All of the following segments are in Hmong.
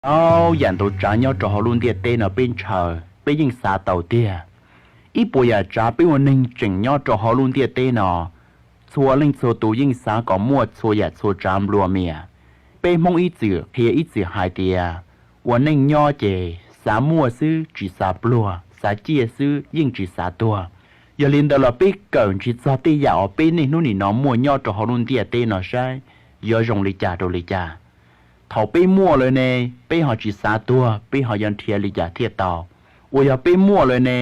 Ntau yam ntau tsav nyob rau hauv lub ntiaj teb no peb ntshaw peb yeej xav tau tiag. Ib puas yam tsav peb ua neeg tseem nyob rau hauv lub ntiaj teb no, txhua leej txhua tus yeej xav kom muaj txhua yam txhua tsav nplua mias. Peb Hmoob ib txwm qhia ib txwm hais tias, ua neej nyob ces xav muaj xwb tsis xav pluag, xav ciaj xwb yeej tsis xav tuag. Yog li ntawd los peb kawm ntsis txog tej yam uas peb niaj hnub nim no muaj nyob rau hauv lub ntiaj teb no saib yuav zoo li cas rau li cas. Thaum peb muaj lawm ne, peb ho tsis xav tuag, peb ho yuav nrhiav li cas thiaj tau? Uas yog peb muaj lawm ne,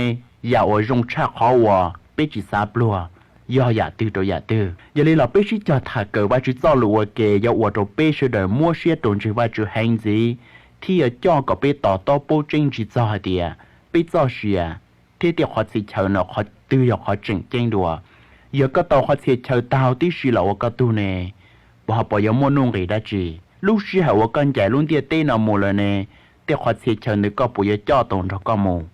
yam uas zoo tshaj qhov uas peb tsis xav pluag yog yam twg rau yam twg? Yog li los peb sib cog tham kawm Vajtswv txoj lus ua ke yuav ua rau peb sawv daws muab siab rau ntseeg Vajtswv heev ntxiv, thiab yuav coj kom peb to taub paub tseeb ntsis txog hais tias peb txoj sia thiab tej qhov txhia chaw no qhov twg yog qhov tseem ceeb dua. Yog koj tau qhov txhia chaw tag huv tib si los ua koj tug ne, puas ho puas yuav muaj nuj nqis dab tsi? Lub sij hawm uas koj ncaim lub ntiaj teb no mus lawm ne, tej qhov txhia chaw ntawd koj puas yuav coj tau nrog koj mus?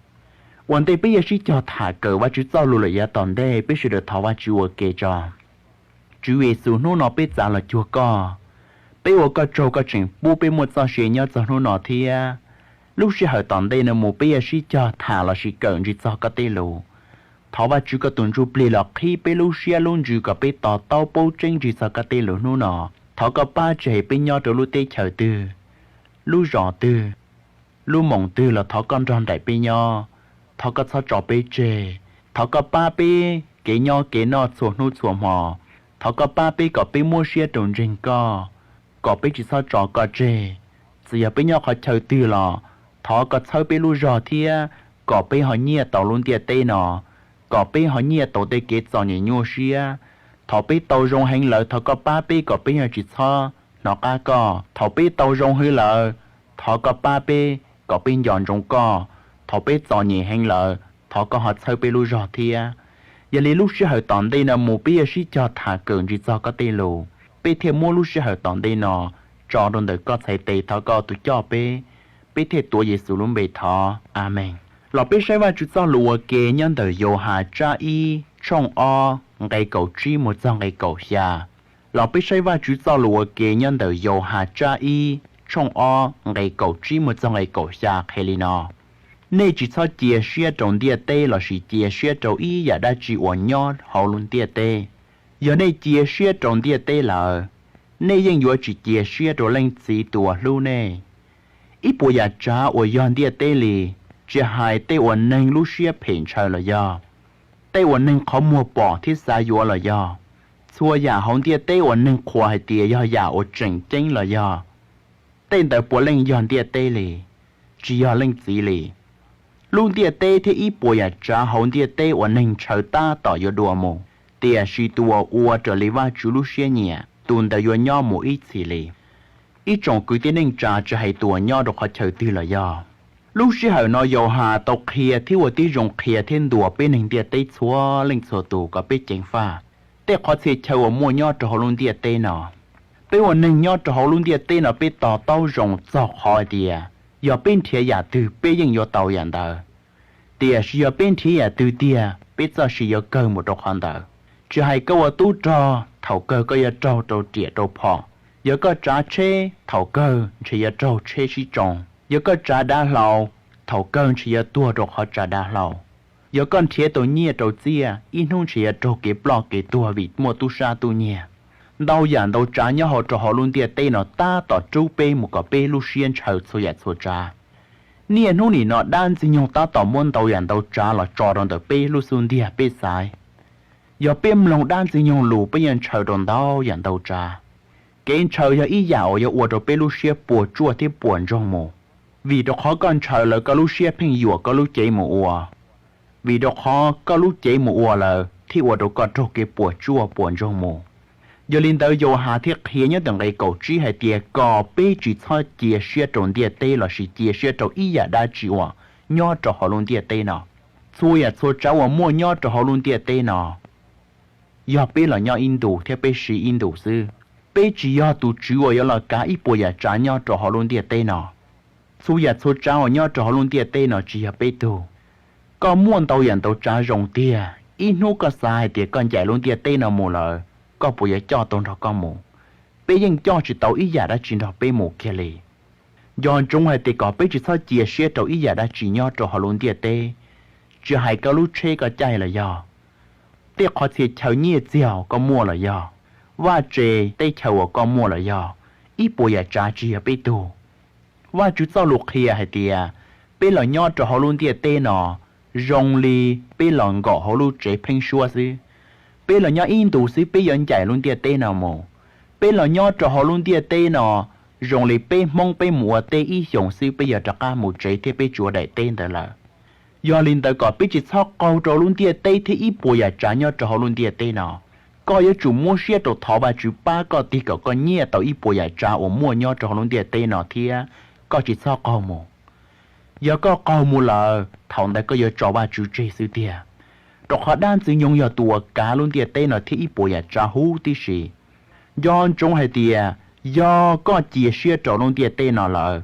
Ua ntej peb yuav sib cog tham kawm Vajtswv txoj lus lawm yav tom ntej, peb sawv daws thov Vajtswv ua ke tso. Tswv Yexus, hnub no peb txav los cuag koj, peb ua koj tsaug koj tseem pub peb muaj txoj sia nyob txog hnub no thiab. Lub sij hawm tom ntej no mus peb yuav sib cog tham lossis kawm ntsis txog koj tej lus. Thov Vajtswv koj tus Ntsujplig los qhib peb lub siab lub ntsws kom peb to taub paub tseeb ntsis txog koj tej lus hnub no. Thov koj pab tseg peb nyob rau lub teb chaws twg, lub zos twg, lub moos twg los thov koj nrog nraim peb nyob. Thov koj txhob tso peb tseg. Thov koj pab peb kev nyob kev noj txhua hnub txhua hmo. Thov koj pab peb kom peb muab siab rau ntseeg koj, kom peb tsis txhob tso koj tseg. Txawm yog peb nyob qhov chaw twg los thov koj txhawb peb lub zog thiab kom peb ho nyiaj tau lub ntiaj teb no, kom peb ho nyiaj tau tej kev txom nyem nyuaj siab. Thaum peb tau zoo heev lawm thov koj pab peb kom peb ho tsis txhob hnov qab koj. Thaum peb tau zoo heev lawm, thov koj pab peb kom peb nco ntsoov koj. Thaum peb txom nyem heev lawm thov koj ho txhawb peb lub zog thiab. Yog li lub sij hawm tom ntej no mus peb yuav sib cog tham kawm ntsis txog koj tej lus, peb thiaj muab lub sij hawm tom ntej no tso rau ntawm koj txhais tes, thov koj tus coj peb. Peb thiaj tuav Yexus lub npe thov, Amees. Los peb saib Vajtswv txoj lus ua ke nyob ntawm Yauhas tsab ib tshooj ob nqe kaum tsib mus txog nqe kaum xya. Los peb saib Vajtswv txoj lus ua ke nyob ntawm Yauhas tsab ib tshooj ob nqe kaum tsib mus txog nqe kaum xya qhia li no: Nej tsis txhob cia siab rau ntiaj teb lossis cia siab rau ib yam dab tsi uas nyob hauv lub ntiaj teb. Yog nej cia siab rau ntiaj teb lawm, nej yeej yuav tsis cia siab rau Leej Txiv tus uas hlub nej. Ib puas yam tsav uas yog ntiaj teb li, tsis hais tej uas neeg lub siab phem ntshaw los yog, tej uas neeg qhov muag pom thiab xav yuav los yog, txhua yam hauv ntiaj teb uas neeg qhuas hais tias yog yam uas tseem ceeb los yog, tej ntawd puav leej yog ntiaj teb li, tsis yog Leej Txiv li. Lub ntiaj teb thiab ib puas yam tsav hauv ntiaj teb uas neeg ntshaw tab tom yuav dua mus, tiam sis tus uas ua raws li Vajtswv lub siab nyiam, tus ntawd yuav nyob mus ib txhis li. Ib tsoom kwv tij neej tsa, tsis hais tus uas nyob rau qhov chaw twg los yog, lub sij hawm no Yauhas tau qhia thiab ua tib zoo qhia thiab ntuas peb neeg ntiaj teb txhua leej txhua tus kom peb ceev faj tej qhov txhia chaw uas muaj nyob rau hauv lub ntiaj teb no. Peb ua neeg nyob rau hauv lub ntiaj teb no peb to taub zoo txog qhov hais tias yog peb nrhiav yam twg peb yeej yuav tau yam ntawd. Tiam sis yog peb nrhiav yam twg tiag peb txoj sia yuav kawg mus rau qhov ntawd. Tsis hais koj ua tub rog, thaum kawg koj yuav raug rau riam rau phom. Yog koj tsav tsheb, thaum kawg ntshe yuav raug tsheb sib tsoo. Yog koj tsav dav hlau, thaum kawg ntshe yuav tuag rau qhov tsav dav hlau. Yog koj nrhiav tau nyiaj rau txiaj, ib hnub ntshe yuav raug kev ploj kev tuag vim muaj tub sab tub nyiag. Ntau yam ntau tsav nyob hauv rau hauv lub ntiaj teb no tab tom rub peb mus kom peb lub siab ntshaw txhua yam txhua tsav. Niaj hnub nim no dab ntxwg nyoog tab tom muab ntau yam ntau tsav los tso rau ntawm peb lub xub ntiag peb xaiv. Yog peb mloog dab ntxwg nyoog lus peb yuav ntshaw rau ntau yam ntau tsav. Kev ntshaw yog ib yam uas yuav ua rau peb lub siab puas tsuaj thiab puas ntsoog mus. Vim rau qhov koj ntshaw lawm koj lub siab pheej yuam koj lub cev mus ua. Vim rau qhov koj lub cev mus ua lawm thiaj ua rau koj raug kev puas tsuaj puas ntsoog mus. Yog li ntawd Yauhas thiaj qhia nyob ntawm nqe kaum tsib hais tias kom peb tsis txhob cia siab rau ntiaj teb lossis cia siab rau ib yam dab tsi uas nyob rau hauv lub ntiaj teb no. Txhua yam txhua tsav uas muaj nyob rau hauv lub ntiaj teb no, yog peb los nyob ib ntus thiab peb siv ib ntus xwb. Peb tsis yog tus Tswv uas yuav los kav ib puas yam tsav nyob rau hauv lub ntiaj teb no. Txhua yam txhua tsav uas nyob rau hauv lub ntiaj teb no tsis yog peb tug. Koj muaj ntau yam ntau tsav zoo tiag, ib hnub koj xav hais tias koj ncaim lub ntiaj teb no mus lawm, koj puas yuav coj tau nrog koj mus? Peb yeej coj tsis tau ib yam dab tsi nrog peb mus kiag li. Nco ntsoov hais tias kom peb tsis txhob cia siab rau ib yam dab tsi nyob rau hauv lub ntiaj teb, tsis hais koj lub tsheb koj caij los yog, tej qhov txhia chaw nyiaj txiag koj muaj los yog, vaj tse teb chaws uas koj muaj los yog, ib puas yam tsav tsis yog peb tug. Vajtswv txoj lus qhia hais tias, peb los nyob rau hauv lub ntiaj teb no zoo li peb los nkaum hauv lub tsev pheeb suab xwb. Peb los nyob ib ntus xwb peb yuav ncaim lub ntiaj teb no mus. Peb los nyob rau hauv lub ntiaj teb no zoo li peb Hmoob peb mus ua teb ib xyoos xwb peb yuav rov qab mus tsev thiab peb tsis ua daim teb ntawd lawm. Yog li ntawd kom peb tsis txhob qaug rau lub ntiaj teb thiab ib puas yam tsav nyob rau hauv lub ntiaj teb no. Koj yuav tsum muab siab rau thov Vajtswv pab koj tig kom koj nyiaj tau ib puas yam tsav uas muaj nyob rau hauv lub ntiaj teb no thiab koj tsis txhob qaug mus. Yog koj qaug mus lawm thaum ntawd koj yuav tso Vajtswv tseg xwb tiag, rau qhov dab ntxwg nyoog yog tus uas kav lub ntiaj teb no thiab ib puas yam tsav huv tib si. Nco ntsoov hais tias, yog koj cia siab rau lub ntiaj teb no lawm,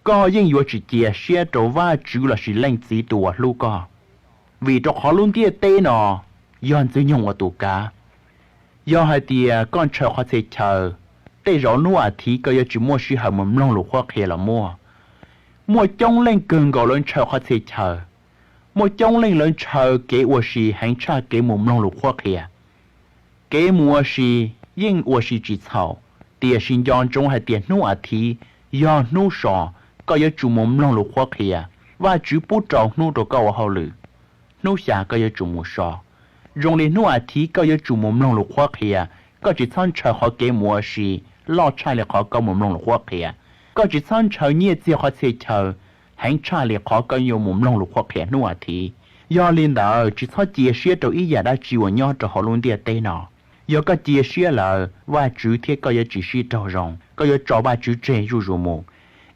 koj yeej yuav tsis cia siab rau Vajtswv lossis Leej Txiv tus uas hlub koj. Vim rau qhov lub ntiaj teb no yog ntxwg nyoog ua tus kav. Yog hais tias koj ntshaw qhov txhia chaw, tej zaum hnub as thiv koj yuav tsis muaj sij hawm mus mloog lus qhuab qhia los muaj. Muaj coob leej kawg nkaus lawv ntshaw qhov txhia chaw. Muaj coob leej lawv ntshaw kev ua si heev tshaj kev mus mloog lus qhuab qhia. Kev mus ua si yeej ua si tsis txhaum, tiam sis nco ntsoov hais tias hnub as thiv yog hnub so, koj yuav tsum mus mloog lus qhuab qhia. Vajtswv pub rau hnub rau koj ua hauj lwm, hnub xya koj yuav tsum mus so. Zoo li hnub as thiv koj yuav tsum mus mloog lus qhuab qhia, koj tsis txhob ntshaw qhov kev mus ua si loj tshaj li qhov koj mus mloog lus qhuab qhia. Koj tsis txhob ntshaw nyiaj txiag qhov txhia chaw heev tshaj li qhov koj yuav mus mloog lus qhuab qhia hnub as thiv. Yog li ntawd tsis txhob cia siab rau ib yam dab tsi uas nyob rau hauv lub ntiaj teb no. Yog koj cia siab lawm Vajtswv thiab koj yuav tsis sib raug zoo, koj yuav tso Vajtswv tseg zuj zus mus.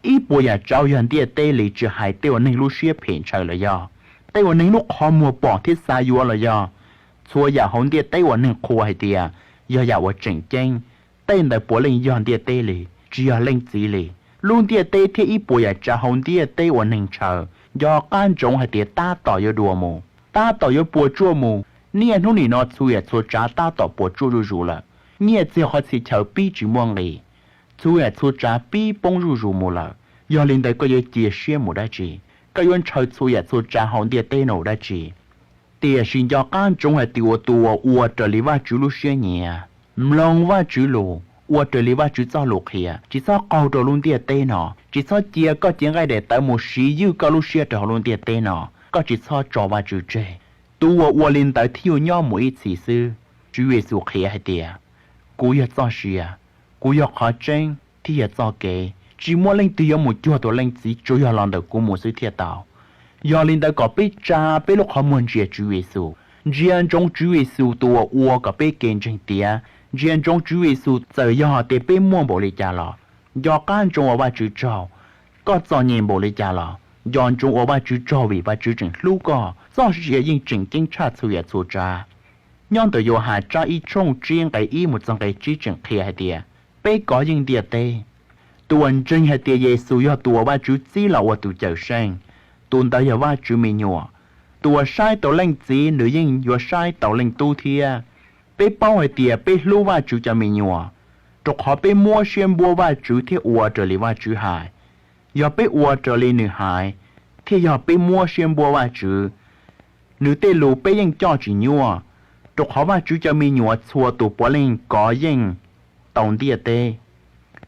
Ib puas yam tsav yog ntiaj teb li tsis hais tej uas neeg lub siab phem ntshaw los yog, tej uas neeg lub qhov muag pom thiab xav yuav los yog, txhua yam hauv ntiaj teb uas neeg qhuas hais tias yog yam uas tseem ceeb, tej ntawd puav leej yog ntiaj teb li, tsis yog Leej Txiv li. Lub ntiaj teb thiab ib puas yam tsav hauv ntiaj teb uas neeg ntshaw, nco qab ntsoov hais tias tab tom yuav dua mus, tab tom yuav puas tsuaj mus. Niaj hnub nim no txhua yam txhua tsav tab tom puas tsuaj zuj zus lawm. Nyiaj txiag qhov txhia chaw pib tsis muaj nqis, txhua yam txhua tsav pib poob zuj zus mus lawm. Yog li ntawd koj yuav cia siab mus dab tsi? Koj yuav ntshaw txhua yam txhua tsav hauv ntiaj teb no ua dab tsi? Tiam sis nco qab ntsoov hais tias ua tus uas ua raws li Vajtswv lub siab nyiam, mloog Vajtswv lus, ua raws li Vajtswv txoj lus qhia, tsis txhob qaug rau lub ntiaj teb no, tsis txhob cia koj cev nqaij daim tawv mus siv ywj koj lub siab rau hauv lub ntiaj teb no, koj tsis txhob tso Vajtswv tseg. Tus uas ua li ntawd thiaj yuav nyob mus ib txhis xwb. Tswv Yexus qhia hais tias, kuv yog txoj sia, kuv yog qhov tseeb thiab yog txoj kev, tsis muaj leej twg yuav mus cuag tus Leej Txiv tsuas yog los ntawm kuv mus xwb thiaj tau. Yog li ntawd kom peb tsa peb lub qhov muag ntsia Tswv Yexus, ntsia ntsoov Tswv Yexus tus uas ua kom peb kev ntseeg tiav, ntsia ntsoov Tswv Yexus txawm yog tias peb muaj npaum li cas los, nco qab ntsoov ua Vajtswv tsaug. Koj txom nyem npaum li cas los nco ntsoov ua Vajtswv tsaug vim Vajtswv tseem hlub koj, txoj sia yeej tseem ceeb tshaj txhua yam txhua tsav. Nyob ntawm Yauhas tsab ib tshooj tsib nqe ib mus txog nqe tsib tseem qhia hais tias, peb kov yeej ntiaj teb. Tus uas ntseeg hais tias Yexus yog tus uas Vajtswv txib los ua tus Cawmseej, tus ntawd yog Vajtswv me nyuam. Tus uas saib tau Leej Txiv nws yeej yuav saib tau Leej Tub thiab. Peb paub hais tias peb hlub Vajtswv cov me nyuam, rau qhov peb muab siab npuab Vajtswv thiab ua raws li Vajtswv hais. Yog peb ua raws li nws hais, thiaj yog peb muab siab npuab Vajtswv, nws tej lus peb yeej coj tsis nyuaj. Rau qhov Vajtswv cov me nyuam txhua tus puav leej kov yeej tau ntiaj teb.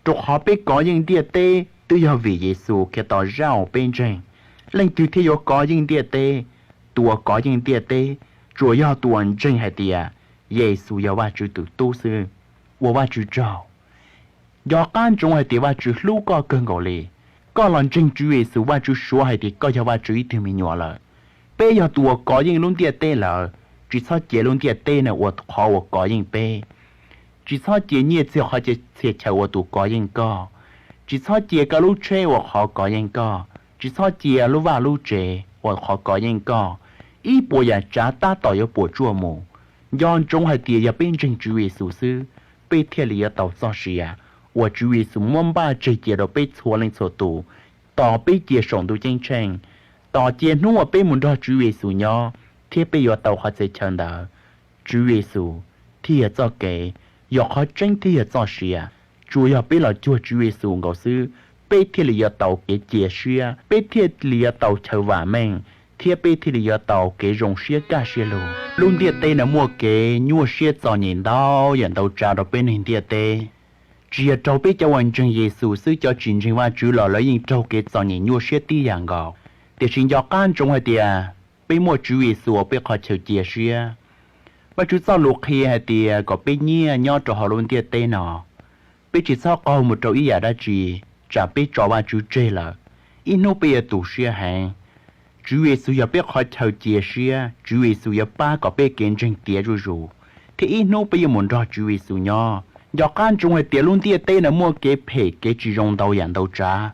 Rau qhov peb kov yeej ntiaj teb twb yog vim Yexus Khetos zaum peb ntseeg. Leej twg thiaj yuav kov yeej ntiaj teb? Tus uas kov yeej ntiaj teb tsuas yog tus uas ntseeg hais tias Yexus yog Vajtswv tus Tub xwb. Ua Vajtswv tsaug. Nco qab ntsoov hais tias Vajtswv hlub koj kawg nkaus li. Koj los ntseeg Tswv Yexus, Vajtswv suav hais tias koj yog Vajtswv ib tug me nyuam lawm. Peb yog tus uas kov yeej lub ntiaj teb lawm, tsis txhob cia lub ntiaj teb no ua qhov uas kov yeej peb. Tsis txhob cia nyiaj txiag qhov txhia chaw ua tus kov yeej koj. Tsis txhob cia koj lub tsheb ua qhov kov yeej koj. Tsis txhob cia lub vaj lub tsev ua qhov kov yeej koj. Ib puas yam tsav tab tom yuav puas tsuaj mus. Nco ntsoov hais tias yog peb ntseeg Tswv Yexus xwb, peb thiaj li yuav tau txoj sia uas Tswv Yexus muab npaj tseg cia rau peb txhua leej txhua tus, tos peb cia saum ntuj ceeb tsheej, tos cia hnub uas peb mus nrog Tswv Yexus nyob, thiab peb yuav tau qhov txhia chaw ntawd. Tswv Yexus thiaj yog txoj kev, yog qhov tseeb thiab yog txoj sia. Tsuas yog peb los cuag Tswv Yexus nkaus xwb, peb thiaj li yuav tau kev cia siab, peb thiaj li yuav tau chaw vam meej, thiab peb thiaj li yuav tau kev zoo siab kaj siab lug. Lub ntiaj teb no muaj kev nyuaj siab txom nyem ntau yam ntau tsav rau peb neeg ntiaj teb. Tsis yog raug peb cov uas ntseeg Yexus xwb, cov tsis ntseeg Vajtswv los lawv yeej raug kev txom nyem nyuaj siab tib yam nkaus. Tiam sis nco qab ntsoov hais tias peb muaj Tswv Yexus ua peb qhov chaw cia siab. Vajtswv txoj lus qhia hais tias kom peb nyiaj nyob rau hauv lub ntiaj teb no, peb tsis txhob qaug mus rau ib yam dab tsi, tsam peb tso Vajtswv tseg lawm, ib hnub peb yuav tu siab heev. Tswv Yexus yog peb qhov chaw cia siab, Tswv Yexus yuav pab kom peb kev ntseeg tiav zuj zus, thiab ib hnub peb yuav mus nrog Tswv Yexus nyob. Nco qab ntsoov hais tias lub ntiaj teb no muaj kev phem kev tsis zoo ntau yam ntau tsav.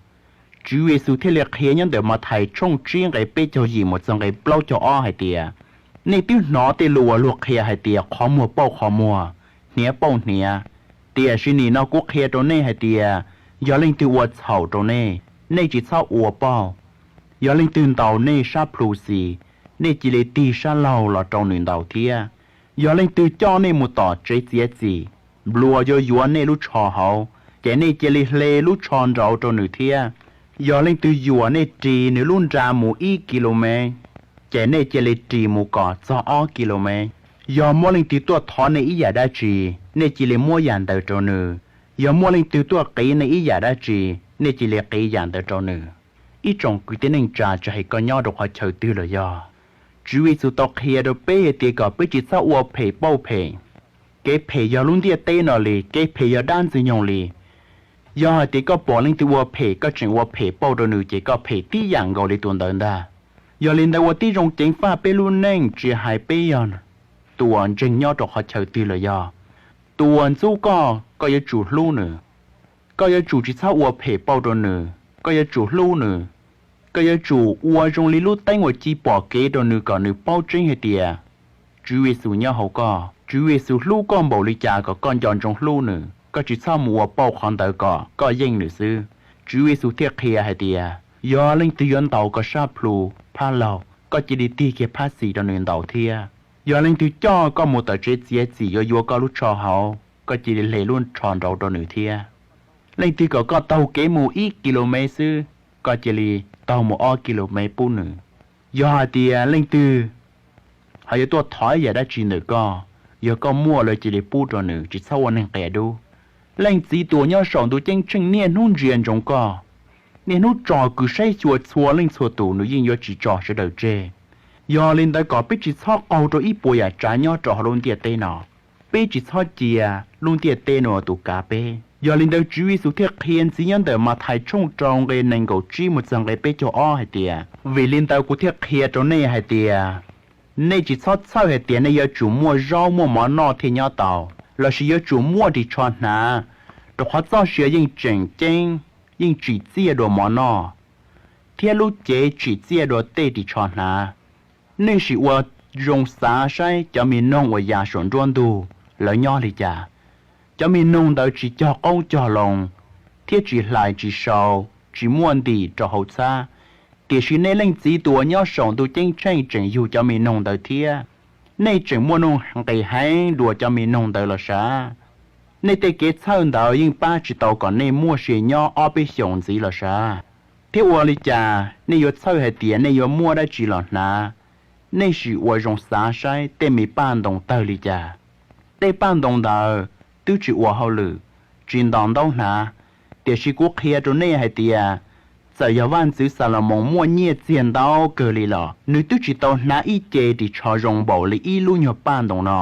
Tswv Yexus thiaj li qhia nyob ntawm Mathais tshooj tsib nqe peb caug yim mus txog nqe plaub caug ob hais tias, nej twb hnov tej lus uas luag qhia hais tias qhov muag pauj qhov muag, hniav pauj hniav. Tiam sis nim no kuv qhia rau nej hais tias, yog leej twg ua txhaum rau nej, nej tsis txhob ua pauj. Yog leej twg ntaus nej sab plhu xis, nej cia li tig sab laug los rau nws ntaus thiab. Yog leej twg coj nej mus tom tsev txiav txim, nplua yuav yuav nej lub tsho hauv, ces nej cia li hle lub tsho nraud rau nws thiab. Yog leej twg yuam nej ris nws lub nra mus ib kis lus mev, ces nej cia li ris mus kom txog ob kis lus mev. Yog muaj leej twg tuaj thov nej ib yam dab tsi, nej cia li muab yam ntawd rau nws. Yog muaj leej twg tuaj qiv nej ib yam dab tsi, nej cia li qiv yam ntawd rau nws. Ib tsoom kwv tij neej tsa, tsis hais koj nyob rau qhov chaw twg los yog, Tswv Yexus tau qhia rau peb hais tias kom peb tsis txhob ua phem pauj phem. Kev phem yog lub ntiaj teb no li, kev phem yog dab ntxwg nyoog li. Yog hais tias koj pom leej twg ua phem koj tseem ua phem pauj rau nws ces koj phem tib yam nkaus li tus ntawd ntag. Yog li ntawd ua tib zoo ceev faj peb lub neej, tsis hais peb yog tus uas ntseeg nyob rau qhov chaw twg los yog, tus uas ntxub koj, koj yuav tsum hlub nws. Koj yuav tsum tsis txhob ua phem pauj rau nws, koj yuav tsum hlub nws. Koj yuav tsum ua zoo li lub teeb uas ci pom kev rau nws kom nws paub tseeb hais tias Tswv Yexus nyob hauv koj. Tswv Yexus hlub koj npaum li cas kom koj nco ntsoov hlub nws, koj tsis txhob mus ua pauj qhov ntawd kom koj yeej nws xwb. Tswv Yexus thiaj qhia hais tias, yog leej twg yuav ntaus koj sab plhu phab laug, koj cia li tig kiag phab xis rau nws ntaus thiab. Yog leej twg coj koj mus tom tsev txiav txim yuav yuav koj lub tsho hauv, koj cia li hle lub tsho nraud rau nws thiab. Leej twg kom koj taug kev mus ib kis lus mev xwb, koj cia li taug mus ob kis lus mev pub nws. Yog hais tias leej twg ho yuav tuaj thov ib yam dab tsi ntawm koj, yog koj muaj lawm cia li pub rau nws, tsis txhob ua neeg qia dub. Leej Txiv tus uas nyob saum ntuj ceeb tsheej niaj hnub ntsia ntsoov koj, niaj hnub tsom kwm saib xyuas txhua leej txhua tus, nws yeej yuav tsis tso sawv daws tseg. Yog li ntawd kom peb tsis txhob qaug rau ib puas yam tsav nyob rau hauv lub ntiaj teb no, peb tsis txhob cia lub ntiaj teb no tus kav peb. Yog li ntawd Tswv Yexus thiaj qhia ntxiv nyob ntawm Mathais tshooj rau nqe nees nkaum tsib mus txog nqe peb caug ob hais tias, vim li ntawd kuv thiaj qhia rau nej hais tias, nej tsis txhob txhawj hais tias nej yuav tsum muaj zaub muaj mov noj thiaj nyob tau, lossis yuav tsum muaj ris tsho hnav, rau qhov txoj sia yeej tseem ceeb, yeej tsim txiaj dua mov noj, thiab lub cev tsim txiaj dua tej ris tsho hnav. Nej sim ua zoo xav saib cov me noog uas ya saum nruab ntug, lawv nyob li cas. Cov me noog ntawd tsis cog qoob cog loo, thiab tsis hlais tsis sau, tsis muaj ntim rau hauv txhab, tiam sis nej Leej Txiv tus uas nyob saum ntuj ceeb tsheej tseem yug cov me noog ntawd thiab. Nej tseem muaj nuj nqis heev dua cov me noog ntawd los sav? Nej tej kev txhawj ntawd yeej pab tsis tau kom nej muaj sia nyob ob peb xyoos ntxiv los sav? Thiab ua li cas nej yuav txhawj hais tias nej yuav muaj dab tsi los hnav? Nej sim ua zoo xav saib tej me paj ntoos tawg li cas. Tej paj ntoos ntawd twb tsis ua hauj lwm, tsis ntos ntaub hnav, tiam sis kuv qhia rau nej hais tias, txawm yog Vaj ntxwv Xalumoos muaj nyiaj txiag ntau kawg li los nws twb tsis tau hnav ib ce ris tsho zoo npaum li ib lub nyuag paj ntoos no.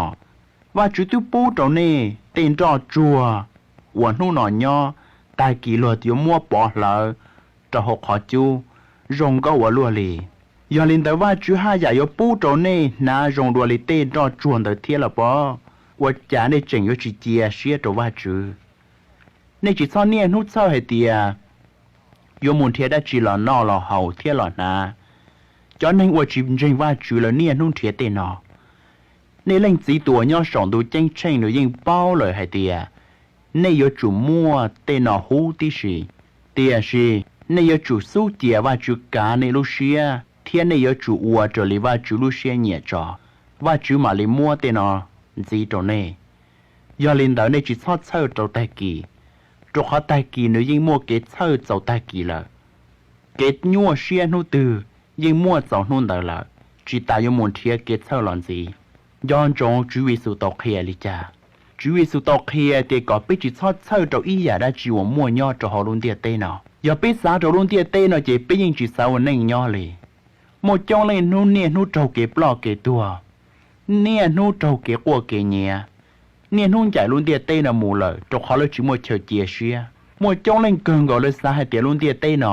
Vajtswv twb pub rau nej tej nroj tsuag uas hnub no nyob, tag kis luag yuav muab pov hlawv rau hauv qhov cub, zoo nkauj ua luaj li. Yog li ntawd Vajtswv haj yam yuav pub rau nej hnav zoo dua li tej nroj tsuag ntawd thiab los pob? Ua cas nej tseem yuav tsis cia siab rau Vajtswv? Nej tsis txhob niaj hnub txhawj hais tias yuav mus nrhiav dab tsi los noj los haus thiab los hnav. Cov neeg uas tsis ntseeg Vajtswv lawv niaj hnub nrhiav tej no. Nej Leej Txiv tus uas nyob saum ntuj ceeb tsheej nws yeej paub lawm hais tias nej yuav tsum muaj tej no huv tib si. Tiam sis nej yuav tsum xub cia Vajtswv kav nej lub siab thiab nej yuav tsum ua raws li Vajtswv lub siab nyiam tso, Vajtswv mam li muab tej no ntxiv rau nej. Yog li ntawd nej tsis txhob txhawj rau tag kis, rau qhov tag kis nws yeej muaj kev txhawj txaus tag kis lawm. Kev nyuaj siab hnub twg yeej muaj txaus hnub ntawd lawm, tsis tas yuav mus nrhiav kev txhawj los ntxiv. Nco ntsoov Tswv Yexus tau qhia li cas. Tswv Yexus tau qhia tias kom peb tsis txhob txhawj rau ib yam dab tsi uas muaj nyob rau hauv lub ntiaj teb no. Yog peb xav rau lub ntiaj teb no ces peb yeej tsis xav ua neej nyob li. Muaj coob leej hnub niaj hnub raug kev ploj kev tuag, niaj hnub raug kev quaj kev nyiav, niaj hnub ncaim lub ntiaj teb no mus lawm rau qhov lawv tsis muaj chaw cia siab. Muaj coob leej kawg nkaus lawv xav hais tias lub ntiaj teb no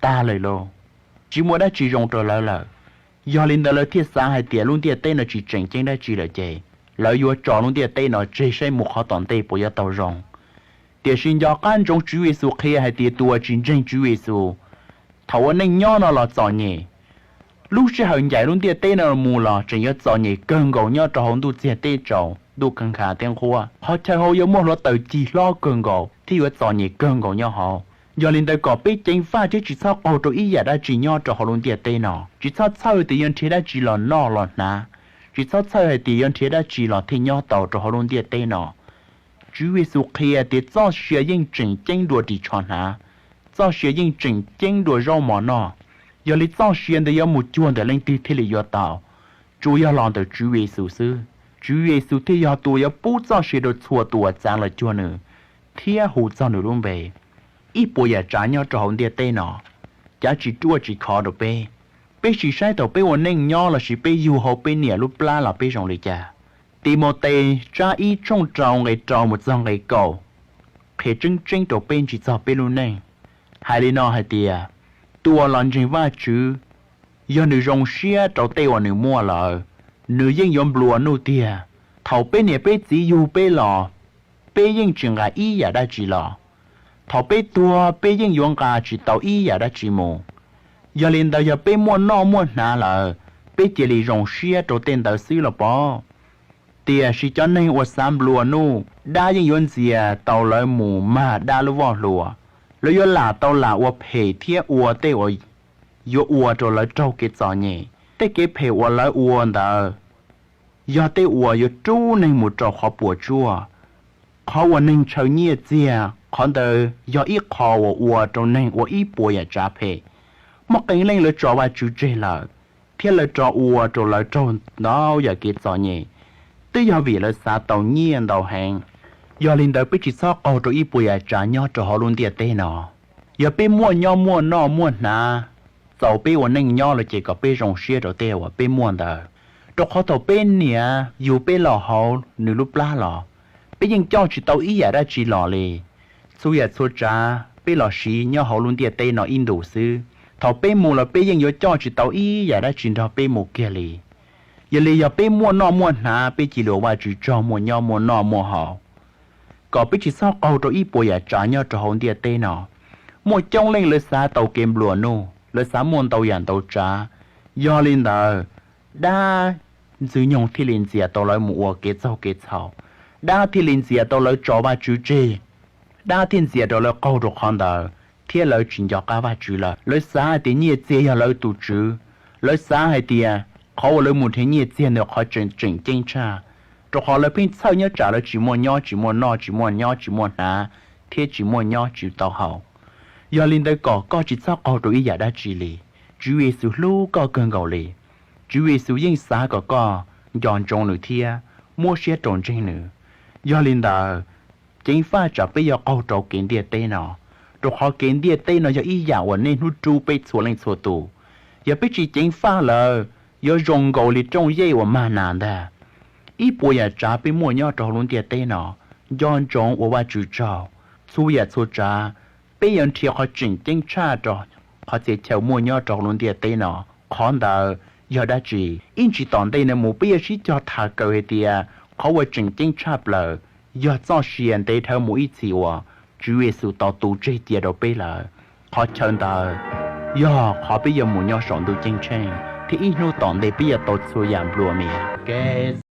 tag lawm lauj, tsis muaj dab tsi zoo rau lawv lawm. Yog li ntawd lawv thiaj xav hais tias lub ntiaj teb no tsis tseem ceeb dab tsi lawm ces lawv yuav tso lub ntiaj teb no tseg saib mus qhov tom ntej puas yuav tau zoo. Tiam sis nco qab ntsoov Tswv Yexus qhia hais tias tus uas tsis ntseeg Tswv Yexus, thaum ua neej nyob no los txom nyem, lub sij hawm ncaim lub ntiaj teb no mus los tseem yuav txom nyem kawg nkaus nyob rau hauv ntuj txiag teb tsaus, ntuj kawg nkhav teb nqhuab. Qhov chaw hauv yuav muaj hluav taws cig hlob kawg nkaus thiab yuav txom nyem kawg nkaus nyob hauv. Yog li ntawd kom peb ceev faj thiab tsis txhob qaug rau ib yam dab tsi nyob rau hauv lub ntiaj teb no. Tsis txhob txhawj tias yuav nrhiav dab tsi los noj los hnav, tsis txhob txhawj hais tias yuav nrhiav dab tsi los thiaj nyob tau rau hauv lub ntiaj teb no. Tswv Yexus qhia tias txoj sia yeej tseem ceeb dua ris tsho hnav, txoj sia yeej tseem ceeb dua zaub mov noj. Yog li txoj sia ntawd yuav mus cuag ntawm leej twg thiaj li yuav tau? Tsuas yog los ntawm Tswv Yexus xwb. Tswv Yexus thiaj yog tus uas yuav pub txoj sia rau txhua tus uas txav los cuag nws thiab hu txog nws lub npe. Ib puas yam tsav nyob rau hauv ntiaj teb no, cav tsis ruaj tsis khov rau peb. Peb sim saib thaum peb ua neej nyob lossis peb yug hauv peb niam lub plab los peb zoo li cas. Timautes tsab ib tshooj rau nqe rau mus txog nqe kaum qhia tseeb tseeb rau peb ntsis txog peb lub neej. Hais li no hais tias, tus uas los ntseeg Vajtswv, yog nws zoo siab rau tej uas nws muaj lawm, nws yeej yuav nplua nuj tiag. Thaum peb niam peb txiv yug peb los, peb yeej tsis nqa ib yam dab tsi los. Thaum peb tuag peb yeej yuav nqa tsis tau ib yam dab tsi mus. Yog li ntawd yog peb muaj noj muaj hnav lawm, peb cia li zoo siab rau tej ntawd xwb los pob. Tiam sis cov neeg uas xav nplua nuj, dab yeej yuav ntxias tau lawv mus mag dab lub voj hlua. Lawv yuav lam tau lam ua phem thiab ua tej uas yuav ua rau lawv raug kev txom nyem. Tej kev phem uas lawv ua ntawd yog tej uas yuav rub neeg mus rau qhov puas tsuaj. Qhov uas neeg ntshaw nyiaj txiag, qhov ntawd yog ib qho uas ua rau neeg ua ib puas yam tsav phem. Muaj qee leej lawv tso Vajtswv tseg lawm, thiab lawv rov ua rau lawv raug ntau yam kev txom nyem, twb yog vim lawv xav tau nyiaj ntau heev. Yog li ntawd peb tsis txhob qaug rau ib puas yam tsav nyob rau hauv lub ntiaj teb no. Yog peb muaj nyob muaj noj muaj hnav, txaus peb ua neej nyob lawm ces kom peb zoo siab rau tej uas peb muaj ntawd. Rau qhov thaum peb niam yug peb los hauv nws lub plab los, peb yeej coj tsis tau ib yam dab tsi los li. Txhua yam txhua tsav peb los siv nyob hauv lub ntiaj teb no ib ntus xwb. Thaum peb mus los peb yeej yuav coj tsis tau ib yam dab tsi nrog peb mus kiag li. Yog li yog peb muaj noj muaj hnav peb cia li ua Vajtswv tsaug muaj nyob muaj noj muaj haus, kom peb tsis txhob qaug rau ib puas yam tsav nyob rau hauv ntiaj teb no. Muaj coob leej lawv xav tau kev nplua nuj, lawv xav muaj ntau yam ntau tsav. Yog li ntawd, dab ntxwg nyoog thiaj li ntxias tau lawv mus ua kev txaug kev txhaum, dab thiaj li ntxias tau lawv tso Vajtswv tseg, dab thiaj ntxias rau lawv qaug rau qhov ntawd, thiab lawv tsis nco qab Vajtswv lawm. Lawv xav hais tias nyiaj txiag yog lawv tus tswv, lawv xav hais tias qhov uas lawv mus nrhiav nyiaj txiag ntawd qhov tseem tseem ceeb tshaj, rau qhov lawv pheej txhawj nyob tsam lawv tsis muaj nyob tsis muaj noj, tsis muaj nyob tsis muaj hnav, thiab tsis muaj nyob tsis tau haus. Yog li ntawd kom koj tsis txhob qaug rau ib yam dab tsi li. Tswv Yexus hlub koj kawg nkaus li. Tswv Yexus yeej xav kom koj nco ntsoov nws thiab muab siab rau ntseeg nws. Yog li ntawd, ceev faj tsam peb yuav qaug rau kev ntiaj teb no, rau qhov kev ntiaj teb no yog ib yam uas niaj hnub rub peb txhua leej txhua tus. Yog peb tsis ceev faj lawm, yuav zoo nkaus li rooj yej uas mag nas ntag. Ib puas yam tsav peb muaj nyob rau hauv lub ntiaj teb no, nco ntsoov ua Vajtswv tsaug. Txhua yam txhua tsav, peb yuav nrhiav qhov tseem ceeb tshaj rau qhov txhia chaw muaj nyob rau hauv lub ntiaj teb no. Qhov ntawd yog dab tsi? Ib ntsis tom ntej no mus peb yuav sib cog tham kaw hais tias qhov uas tseem ceeb tshaj plaws yog txoj sia ntev dhawv mus ib txhis uas Tswv Yexus tau tu tseg cia rau peb lawm. Qhov chaw ntawd yog qhov peb yuav mus nyob saum ntuj ceeb tsheej, thiab ib hnub tom ntej peb yuav tau txhua yam nplua mias.